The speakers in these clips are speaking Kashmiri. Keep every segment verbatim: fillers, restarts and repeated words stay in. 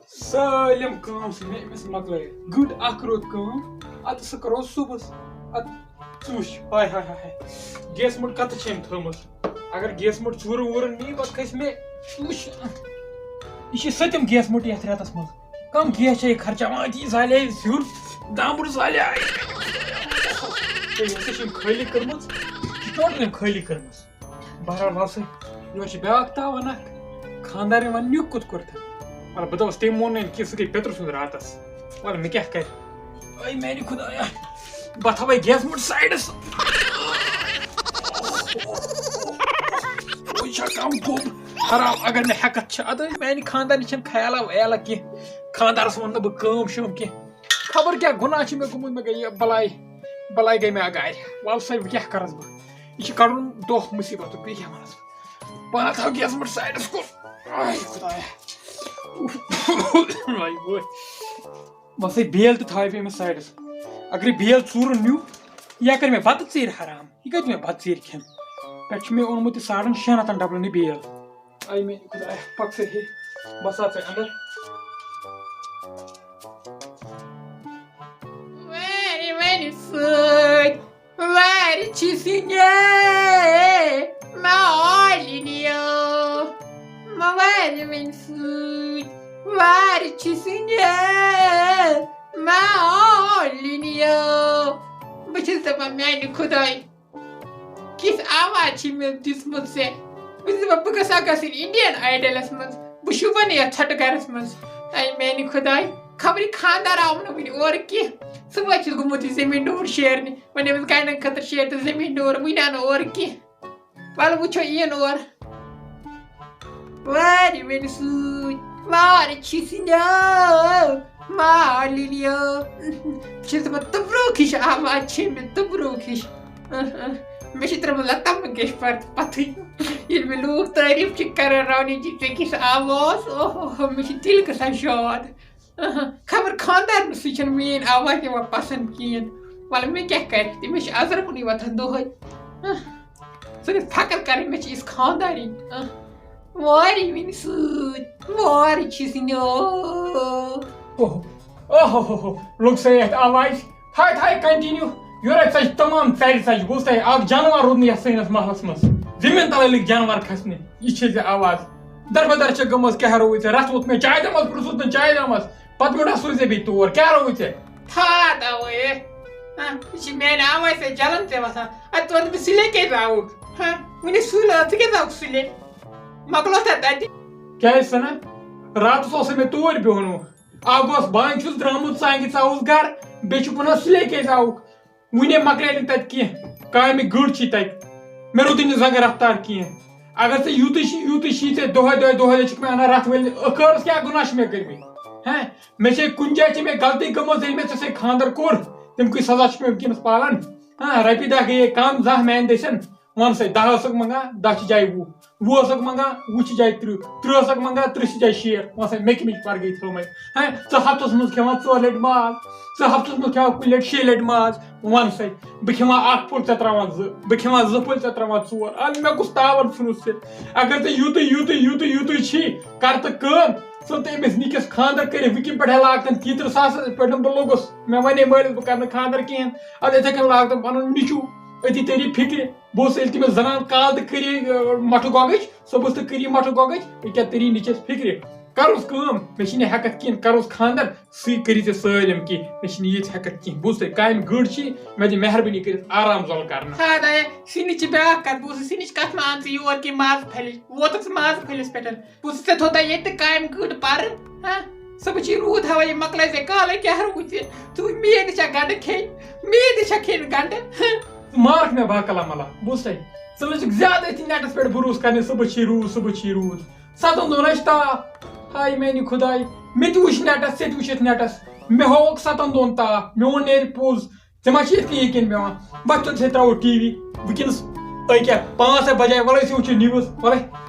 سٲلِم کٲم ژھٕنۍ مےٚ أمِس مۄکلٲیِتھ۔ گٔٹ اکھ رٲژ کٲم، اَدٕ سُہ کَرو صُبحَس۔ اَدٕ ژٕ وٕچھ، ہاے ہاے ہاے ہاے، گیس مٔٹ کَتَس چھِ أمۍ تھٲومٕژ؟ اگر گیس مٔٹ ژوٗرٕ ووٗرٕ نی، پَتہٕ کھسہِ مےٚ، ژٕ وٕچھ، یہِ چھِ سٔتِم گیس مٔٹ یَتھ رٮ۪تَس منٛز۔ کَم گیس چھےٚ یہِ خرچاوان؟ أتی زالے زیُر، دامبُر زالے۔ ہے، یہِ ہسا چھِ أمۍ خٲلی کٔرمٕژ، یہِ چھِ ٹوٹل أمۍ خٲلی کٔرمٕژ۔ بہرحال، وَل سا، یورٕ چھِ بیٛاکھ تاوَن اَکھ۔ خانٛدارِنۍ وَنہِ نیُک کوٚت کوٚرتھٕ؟ مگر بہٕ دَپَس، تٔمۍ مون نہٕ أمۍ کینٛہہ، سُہ گٔے پیٚترٕ سُنٛد راتَس۔ وَلہٕ، مےٚ کیٛاہ کَرِ؟ اے میٛانہِ خۄدایا، بہٕ تھاوَے گیس مٔٹ سایڈَس۔ وۄنۍ چھا کَم گوٚب؟ حرام، اگر مےٚ ہٮ۪کَتھ چھِ۔ اَدٕ میٛانہِ خانٛدارِنہِ چھَنہٕ خیالا ویالا کینٛہہ۔ خانٛدارَس ووٚن نہٕ بہٕ کٲم شٲم کینٛہہ۔ خبر کیٛاہ گُناہ چھِ مےٚ گوٚمُت، مےٚ گٔے یہِ بَلاے، بَلاے گٔے مےٚ اَگارِ۔ وَل سا، وۄنۍ کیٛاہ کَرَس بہٕ؟ یہِ چھُ کَڑُن دۄہ مُصیٖبتُک، بیٚیہِ کیٛاہ وَنَس بہٕ؟ پانہٕ تھاو گیس مٔٹ سایڈَس کُن۔ آے خۄدایا۔ آے وٲے۔ بَس ہے، بیل تہِ تھاوے بہٕ أمِس سایڈَس۔ اگرے بیل ژوٗرٕ نیوٗ، یہِ کَرِ مےٚ بَتہٕ ژیٖرۍ حرام۔ یہِ کَتہِ مےٚ بَتہٕ ژیٖرۍ کھٮ۪ن؟ پٮ۪ٹھٕ چھُ مےٚ اوٚنمُت یہِ ساڑَن شٮ۪ن ہَتَن ڈَبلَن یہِ بیل۔ آے میٛانہِ خۄدایا، پَک سا ہے، بَس آ ژٕ اَندَر۔ وارِ وَنہِ سۭتۍ، وارِ چھِ سِنٛگے مالِنیو۔ وارِ وَنہِ سۭتۍ، وارِ چھِ سِنٛگے مالِنیو۔ بہٕ چھَس دَپان، میٛانہِ خۄداے، کِژھ آواز چھِ مےٚ دِژمٕژ ژےٚ؟ بہٕ چھَس دَپان، بہٕ گژھٕ ہا گژھٕنۍ Indian Idolَس منٛز۔ بہٕ شوٗبَن یَتھ ژھۄٹہٕ گَرَس منٛز۔ اَے میٛانہِ خۄداے، خبرٕے خانٛدار آو نہٕ وٕنہِ اورٕ کینٛہہ۔ صُبحٲے چھُس گوٚمُت یہِ زٔمیٖن ڈوٗر شیرنہِ۔ وۄنۍ أمِس گَرِنٮ۪ن خٲطرٕ شیر تہٕ زٔمیٖن ڈوٗر، وٕنہِ آو نہٕ اورٕ کینٛہہ۔ وَلہٕ وٕچھو یِیِن اورٕ۔ وارِ وَنہِ سۭتۍ، وارِ چھِ سِنیو مالِنیو۔ چھِ دَپان، تُبروٗک ہِش آواز چھِ مےٚ، تُبروٗک ہِش۔ اہ، اہ۔ مےٚ چھِ ترٲومٕژ لتا منگیشکر پَتھٕے۔ ییٚلہِ مےٚ لوٗکھ تعریٖف چھِ کَران، رانی جی، ژےٚ کِژھ آواز، اوہ، اوہ، اوہ، مےٚ چھِ دِل گژھان شاد۔ اہا، خبر خانٛدارنہٕ سۭتۍ چھَنہٕ میٛٲنۍ آواز یِوان پَسنٛد کِہیٖنۍ۔ وَلہٕ مےٚ کیٛاہ کَرِ؟ تٔمِس چھِ اَزرٕ کُنُے وۄتھان دۄہَے۔ اہ، ژٕ گژھ فَکر کَرٕنۍ، مےٚ چھِ یِژھ خانٛدارِنۍ۔ اہ، وارِ وِنہِ سۭتۍ، وارِ چھِ سِنیو۔ اوہ، اوہ، اوہ، اوہ، لوٚگ سا یَتھ آوازِ؟ تھاے، تھاے، continue۔ یورَے ژَجہِ تمام ژَرِ ژَجہِ۔ بوٗز تۄہہِ، اَکھ جانوار روٗد نہٕ یَتھ سٲنِس محلَس منٛز۔ زٔمیٖن تَلَے لٔگۍ جانوار کھَسنہِ۔ یہِ چھِ زِ آواز۔ دربدر چھےٚ گٔمٕژ، کیٛاہ رووُے ژےٚ؟ رَژھ ووت مےٚ چاے دَمَس، پرٛژھُتھ نہٕ چاے دَمَس۔ پَتہٕ ووٚنُن، سُے ژےٚ بیٚیہِ تور۔ کیٛاہ رووُے ژےٚ؟ تھاتھ آوے۔ ہاں، یہِ چھِ میٛانہِ آوازِ سۭتۍ جَلَن ژےٚ وَسان۔ اَدٕ ژٕ وَن تہٕ مےٚ سُلے کیٛازِ آوُکھ؟ ہاں، وٕنہِ سُلہِ، ژٕ کیٛازِ آوُکھ سُلے؟ مۄکلو تَتہِ تَتہِ۔ کیٛازِ سَنا؟ راتَس اوسُے مےٚ توٗرۍ بِہُن۔ اَکھ گوٚوس بہٕ چھُس درٛامُت، ژانٛگہِ ژاوُس گَرٕ، بیٚیہِ چھُکھ وَنان سُلے کیٛازِ آوُکھ؟ وُنے مۄکلے نہٕ تَتہِ کینٛہہ، کامہِ گٔر چھی تَتہِ۔ مےٚ روٗدُے نہٕ زنٛگہٕ رفتار کینٛہہ۔ اگر ژےٚ یوٗتُے چھی، یوٗتُے چھی ژےٚ دۄہَے دۄہَے، دۄہَے دۄہَے چھِکھ مےٚ اَنان رَتھ وٲلۍ، ٲخٕرَس کیٛاہ گُناہ چھِ مےٚ کٔرمٕتۍ؟ ہیں؟ مےٚ چھے کُنہِ جایہِ چھِ مےٚ غلطی گٔمٕژ، ییٚلہِ مےٚ ژےٚ سۭتۍ خانٛدَر کوٚر، تَمہِ کُے سزا چھُکھ مےٚ وٕنکیٚنَس پالان۔ ہاں، رۄپیہِ دَہ گٔیے کَم، زانٛہہ میٛانہِ دٔسۍ۔ وَن سا، دَہ ٲسَکھ منٛگان، دَہ چھِ جایہِ وُہ۔ وُہ ٲسَکھ منٛگان، وُہ چھِ جایہِ تٕرٛہ۔ تٕرٛہ ٲسَکھ منٛگان، تٕرٛہ چھِ جایہِ شیٹھ۔ وَن سا، مےٚ کَمِچ پَرگٔے تھٲومٕتۍ؟ ہیں، ژٕ ہفتَس منٛز کھٮ۪وان ژور لَٹہِ ماز، ژٕ ہفتَس منٛز کھٮ۪وان کُنہِ لَٹہِ شیٚیہِ لَٹہِ ماز۔ وَن سا، بہٕ کھٮ۪وان اَکھ پھوٚل، ژےٚ ترٛاوان زٕ، بہٕ کھٮ۪وان زٕ پھٔلۍ، ژےٚ ترٛاوان ژور۔ اَدٕ مےٚ کُس تاوَن ژھُنُتھ ژےٚ؟ اگر ژےٚ یوٗتُے، یوٗتُے، یوٗتُے، یوٗتُے چھی، کَر تہٕ کٲم۔ ژٕ تہٕ أمِس نِکِس خانٛدَر کٔرِتھ، وٕنکٮ۪ن پٮ۪ٹھَے لاگتَن تیٖتٕرٕ ساس، یِتھ پٲٹھۍ بہٕ لوٚگُس۔ مےٚ وَنے مٲلِس، بہٕ کَرٕ نہٕ خانٛدَر کِہیٖنۍ۔ اَدٕ یِتھَے کٔنۍ لاگتَن پَنُن نیٚچوٗ، أتی تٔری فِکرِ۔ بہٕ اوسُس ییٚلہِ تٔمِس زَنان کال تہٕ کٔری، آ، مَٹھٕ گۄگٕج، صُبحَس تہٕ کٔری مَٹھٕ گۄگٕج، ییٚکیٛاہ تٔری نِچَس فِکرِ۔ کَرُس کٲم، مےٚ چھِنہٕ ہٮ۪کَتھ کِہیٖنۍ، کَرُس خانٛدَر، سُے کٔرِو ژےٚ سٲلِم کینٛہہ، مےٚ چھِنہٕ ییٖژ ہٮ۪کَتھ کِہیٖنۍ۔ بوٗز تُہۍ، کامہِ گٔر چھِ، مےٚ دِ مہربٲنی کٔرِتھ آرام زۄل کَرنہٕ۔ ہا دَے، سِنِچ چھِ بیٛاکھ کَتھ، بوٗز ژٕ، سِنِچ کَتھ منٛز اَن ژٕ یور کہِ مازٕ پھٔلِس، ووتُکھ ژٕ مازٕ پھٔلِس پٮ۪ٹھ؟ بہٕ چھُس ژےٚ تھوٚو تۄہہِ ییٚتہِ تہِ کامہِ کۭٹ پَرٕ، ہا؟ ژٕ وٕچھی روٗد ہوا، یہِ مۄکلٲے ژےٚ کالَے، کیٛاہ روٗد ژےٚ؟ ژٕ وٕچھ، میٖر تہِ چھا گَنٛڈٕ کھیٚنۍ، میٖر تہِ چھا کھیٚنۍ گَنٛڈٕ؟ ہہ؟ ژٕ مارَکھ مےٚ باکَلا مَلا، بوٗزتھَے؟ ژٕ لٔجِکھ زیادٕ أتھی نٮ۪ٹَس پٮ۪ٹھ بروسہٕ کَرنہِ، صُبحَس چھی روٗد، صُبحَس چھی روٗد۔ سَتَن دۄہَن حظ چھِ تاپھ۔ ہاے میٛانہِ خۄداے، مےٚ تہِ وٕچھ نٮ۪ٹَس، ژےٚ تہِ وٕچھِتھ نٮ۪ٹَس، مےٚ ہووُکھ سَتَن دۄہَن تاپھ، میون نیرِ پوٚز۔ ژےٚ ما چھِ یِتھ کٔنۍ یقیٖن پٮ۪وان؟ وۄتھ تہٕ ژھے ترٛاوو ٹی وی۔ وٕنکیٚنَس أکیٛاہ پانٛژھ ہَتھ بجے، وَلہٕ أسۍ وٕچھو نِوٕز، وَلَے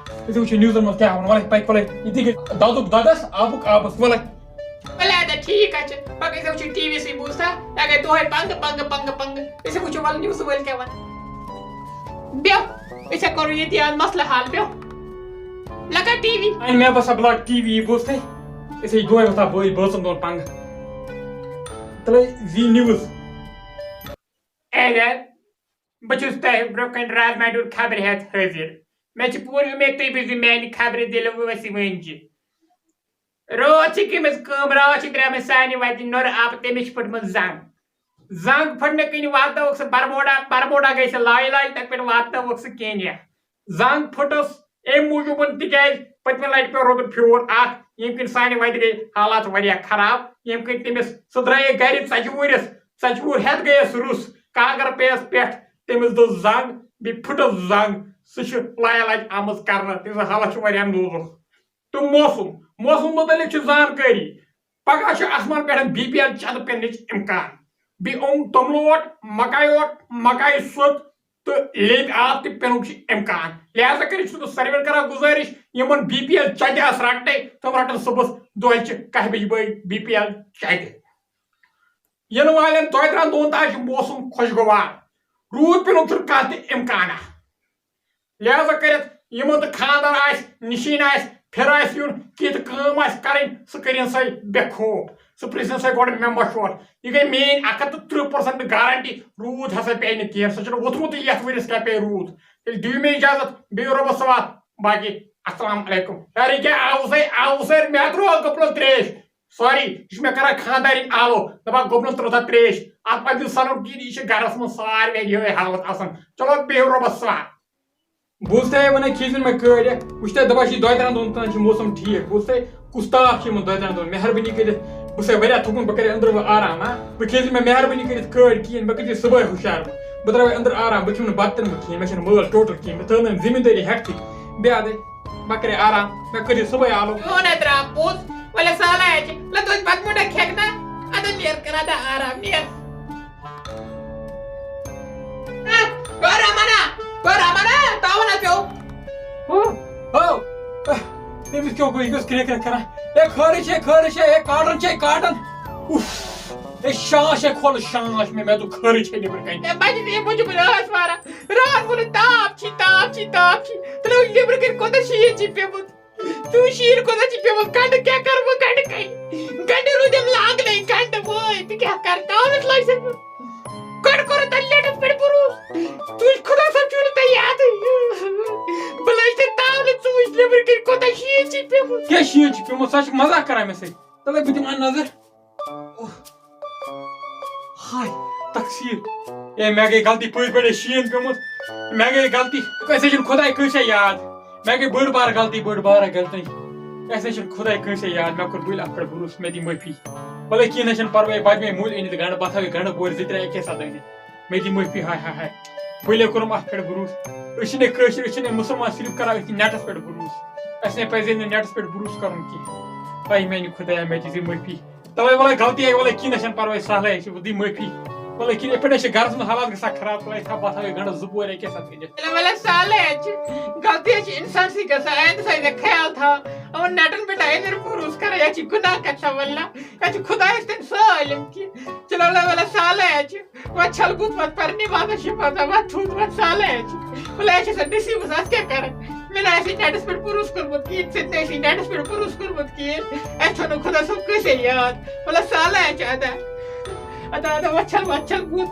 أسۍ وٕچھو نِوزَن منٛز کیٛاہ وَنان، وَلَے پَکہِ، وَلَے یہِ تہِ گٔے دَدُک دَدَس، آبُک آبَس، وَلَے۔ وَلہٕ اَدٕ ٹھیٖک حظ چھُ، پَکھ أسۍ وٕچھو ٹی وی یَسٕے بوٗزتھا، تَتہِ گٔے دۄہَے پَنٛگہٕ، پَنٛگہٕ، پَنٛگہٕ، پَنٛگہٕ، أسۍ وٕچھو وَلہٕ نِوزٕ وٲلۍ کیٛاہ وَنان۔ بیٚہہ، أسۍ ہا کَرو ییٚتی آز مَسلہٕ حل، بیٚہہ۔ لَگا ٹی وی۔ اَنہِ مےٚ باسان بہٕ لاگہٕ ٹی وی، بوٗزتھٕے؟ أسۍ ہے دۄہے وۄتھان بٲے بٲژن دۄن پنٛگہٕ۔ تَلے زی نیوز۔ اے داد، بہٕ چھُس تۄہہِ برٛونٛہہ کنہِ رازما ڈوٗر خبرِ ہٮ۪تھ حٲضِر۔ مےٚ چھِ پوٗرٕ اُمید تُہۍ بوٗزِو میٛانہِ خبرِ دِلہٕ وٲسی وٲنجہِ۔ راتھ چھِ گٔمٕژ کٲم، راتھ چھِ درٛامٕژ سانہِ وَتہِ نۄرٕ آبہٕ، تٔمِس چھِ پھٔٹمٕژ زنٛگ۔ زنٛگ پھٔٹنہٕ کِنۍ واتنٲوٕکھ سُہ برموڈا، برموڈا گٔے سۄ لاے لاے، تَتہِ پٮ۪ٹھ واتنٲوٕکھ سُہ کینیا۔ زنٛگ پھٔٹٕس اَمہِ موٗجوٗبَن، تِکیٛازِ پٔتمہِ لَٹہِ پیوٚو روٗدُن پھیوٗر اَکھ، ییٚمہِ کِنۍ سانہِ وَتہِ گٔے حالات واریاہ خراب، ییٚمہِ کِنۍ تٔمِس، سُہ درٛایے گَرِ ژَجہِ ووٗرِس، ژَجہِ ووٗر ہٮ۪تھ گٔیَس رُس، کانٛگٕر پیٚیَس پٮ۪ٹھ، تٔمِس دوٚد زنٛگ، بیٚیہِ پھٕٹٕس زنٛگ، سُہ چھُ لایا لاج آمٕژ کرنہٕ، تٔمۍ سُنٛد حالت چھُ واریاہ نوزُک۔ تہٕ موسم، موسم مُتعلِق چھِ زانکٲری، پگاہ چھُ آسمان پٮ۪ٹھ بی پی ایل چَتہٕ پٮ۪نٕچ اِمکان، بیٚیہِ اوٚن توٚملہٕ اوٹ، مکایہِ اوٹ، مکایہِ سوٚت، تہٕ لیٚپۍ آب تہِ پٮ۪نُک چھُ اِمکان۔ لہذا کٔرِتھ چھُس بہٕ ساروِین کران گُزٲرِش، یِمن بی پی ایل چَتہِ آسہٕ رَٹنَے، تِم رَٹن صُبحس دۄہلہِ چہِ کاہہِ بجہِ بٲگۍ بی پی ایل چَتہِ۔ یِنہٕ والٮ۪ن دۄیہِ ترٛٮ۪ن دۄہن تام چھُ موسم خۄشگوار، روٗد پٮ۪نُک چھُنہٕ کانٛہہ تہِ اِمکانا۔ لہذا کٔرِتھ یِمن تہٕ خانٛدر آسہِ، نِشٲنۍ آسہِ، پھِرٕ آسہِ یُن، کینٛہہ تہِ کٲم آسہِ کرٕنۍ، سُہ کٔرِن سا بے خوف، سُہ پرٛژھِن سا گۄڈٕ مےٚ مشورٕ۔ یہِ گٔے میٲنۍ اَکھ ہَتھ تہٕ تٕرٛہ پٔرسنٹ گارنٹی، روٗد ہسا پیٚیہِ نہٕ کینٛہہ، سُہ چھُنہٕ ووٚتھمُتٕے یَتھ ؤرِیَس کیٛاہ پیٚیہِ روٗد۔ تیٚلہِ دِیِو مےٚ اِجازت، بِہِو رۄبَس حوال، باقٕے السلام علیکم۔ یارٕ یہِ کیٛاہ آوُسَے، آوُسَے، مےٚ ترٛوو گُپنَس ترٛیش، سوری، یہِ چھُ مےٚ کران خانٛدارِنۍ آلو، دَپان گوٚبرَن ترٛٲو تَتھ ترٛیش۔ اَتھ پَزِ نہٕ سَنُن کِہیٖنۍ، یہِ چھِ گَرَس منٛز ساروِیَن یِہوٚے حالت آسان۔ چلو بِہِو رۄبَس حوال۔ بوٗز تۄہہِ وَنان کھیٖزِ مےٚ کٲڑۍ اَکھ، وٕچھ تۄہہِ دَپان چھِ یہِ دۄیہِ ترٛٮ۪ن دۄہَن تام چھُ موسم ٹھیٖک، بوٗز تۄہہِ کُس تاپھ چھُ یِمَن دۄیہِ ترٛٮ۪ن دۄہَن، مہربٲنی کٔرِتھ، بہٕ چھُسَے واریاہ تھوٚکمُت، بہٕ کَرے أنٛدرٕ وۄنۍ آرام، ہا؟ بہٕ کھیٖزِ مےٚ مہربٲنی کٔرِتھ کٲڑۍ کِہیٖنۍ، مےٚ کٔرۍزِ صُبحٲے ہُشار، بہٕ ترٛاوَے أنٛدرٕ آرام، بہٕ کھٮ۪مہٕ نہٕ بَتہٕ تہِ نہٕ بہٕ کِہیٖنۍ، مےٚ چھَنہٕ مٲل ٹوٹل کِہیٖنۍ، مےٚ تھٲو نہٕ أمۍ ذِمہٕ دٲری ہٮ۪کتھٕے، بیٚیہِ اَدَے۔ بہٕ کَرے آرام، مےٚ کٔرِو صُبحٲے آلو۔ میون ہے درٛاو پوٚز، وَلہٕ سہلٕے ہا چھِ۔ لَہ، توتہِ بَتہٕ مُنڈا کھٮ۪کھ نا؟ اَدٕ نیر کَر، اَدٕ آرام، نیر۔ ہا، گوٚو رَمانا، گوٚو رَمانا، تاوَن ہا پیوٚو۔ ہو، ہو۔ تٔمِس کیٛاہ گوٚو؟ یہِ گوٚژھ کرٛٮ۪کھ کرٛٮ۪کھ کَران۔ اے، خٲرٕے چھے، خٲرٕے چھے، اے، کاٹَن چھے، کاٹَن۔ اُف۔ اے، شانٛش ہے کھول، شانٛش مےٚ، مےٚ دوٚپ خٲرٕے چھے نیٚبرٕ کَنہِ۔ اے، بَچہٕ، اے، بہٕ چھُس رٲژ واران۔ راتھ ووٚنُتھ تاپھ چھی، تاپھ چھی، تاپھ چھی۔ تہٕ لو، نیٚبرٕ کَنہِ کوٗتاہ شیٖن چھُے پیوٚمُت۔ ژٕ وٕچھ شیٖن کوٗتاہ چھُ پیوٚمُت، گَنٛڈٕ کیٛاہ کَرٕ بہٕ گَنٛڈٕ کَنہِ؟ گَنٛڈٕ روٗدِم لاگنَے، گَنٛڈٕ وٲے، بہٕ کیٛاہ کَرٕ؟ تاونَس لٲج سا مےٚ۔ گۄڈٕ کوٚرُتھ تۄہہِ لیٹَس پٮ۪ٹھ بروٗسہٕ۔ تُہۍ خۄدا صٲب چھُو نہٕ تۄہہِ یادٕے۔ بہٕ لٲج تۄہہِ تاونہٕ، ژٕ وٕچھ نیٚبرٕ کَنہِ کوٗتاہ شیٖن چھُ پیوٚمُت۔ کیٛاہ شیٖن چھُ پیوٚمُت؟ سۄ چھِ مَزاق کَران مےٚ سۭتۍ۔ تَلَے بہٕ دِمہٕ ہا نظر۔ اوہ۔ ہاے، تقصیر۔ اے، مےٚ گٔے غلطی، پٔزۍ پٲٹھۍ شیٖن پیوٚمُت۔ مےٚ گٔے غلطی۔ أسۍ ہے چھِنہٕ خۄداے کٲنٛسے یاد۔ مےٚ گٔے بٔڑ بار غلطی، بٔڑ بار غلطی۔ اَسہِ ہے چھِنہٕ خۄداے کٲنٛسے یاد۔ مےٚ کوٚر بٔلۍ اَتھ پٮ۪ٹھ بروٗسہٕ، مےٚ دِ معٲفی۔ وَلہٕ کینٛہہ نہ چھُنہٕ پَرواے، بہٕ دِمے مٔلۍ أنِتھ گَنٛڈٕ، بہٕ تھاوٕ گَنٛڈٕ بورِ زٕ ترٛےٚ اَکے ساتہٕ أنِتھ۔ مےٚ دِ معٲفی، ہاے ہاے ہاے۔ بٔلۍ کوٚرُم اَتھ پٮ۪ٹھ بروٗسہٕ۔ أسۍ چھِنہٕ کٲشِرۍ، أسۍ چھِنہٕ مُسلمان، صرف کَران أتھۍ نٮ۪ٹَس پٮ۪ٹھ بروٗسہٕ۔ اَسہِ نے پَزِ ہے نہٕ نٮ۪ٹَس پٮ۪ٹھ بروٗسہٕ کَرُن کینٛہہ۔ ہاے میٛانہِ خۄدایا، مےٚ دِ ژٕ معٲفی۔ تَوَے وَلَے غلطی آیہِ، وَلَے کینٛہہ نہ چھَنہٕ پَرواے، سہلٕے آسہِ، بہٕ دِمہٕ معٲفی۔ وَلَے کینٛہہ، یِتھ پٲٹھۍ چھِ گَرَس منٛز حالات گژھان خراب، تَلَے تھاو بہٕ تھاوَے گَنٛڈَس زٕ پورِ اَکے ساتہٕ أنِتھ۔ وَلَے، وَلَے سہلٕے آسہِ، غلطی حظ چھِ اِنسانسٕے گژھان، آیندٕ تھٲیزِ خیال تھاو، یِمَن نٮ۪ٹَن پٮ۪ٹھ آیہِ نہٕ بروٗسہٕ کَران، یہِ چھِ گُناہ کَتھ چھےٚ وَللہ، یہِ چھِ خۄدایَس تانۍ سٲلِم کینٛہہ۔ چلو، وَلَے، وَلَے سہلٕے آسہِ، وۄنۍ چھَل بُتھ، وَتھ پَرنہِ، واتَس چھِ پَتہ، وَتھ تھوٚد، وَتھ سہلٕے آسہِ۔ وَلَے، اَسہِ چھِ سۄ نصیٖبَس، اَتھ کیٛاہ کَرٕ؟ مےٚ نہ آسہِ نٮ۪ٹَس پٮ۪ٹھ بروٗسہٕ کوٚرمُت کِہیٖنۍ، ژےٚ تہِ نہ آسی نٮ۪ٹَس پٮ۪ٹھ بروٗسہٕ کوٚرمُت کِہیٖنۍ۔ اَسہِ چھُنہٕ خۄدا صٲب کٲنٛسے یاد۔ وَلہٕ سہلٕے چھُ اَدا۔ اَدا، اَدا، وۄتھ چھَل، وۄتھ چھَل بُتھ۔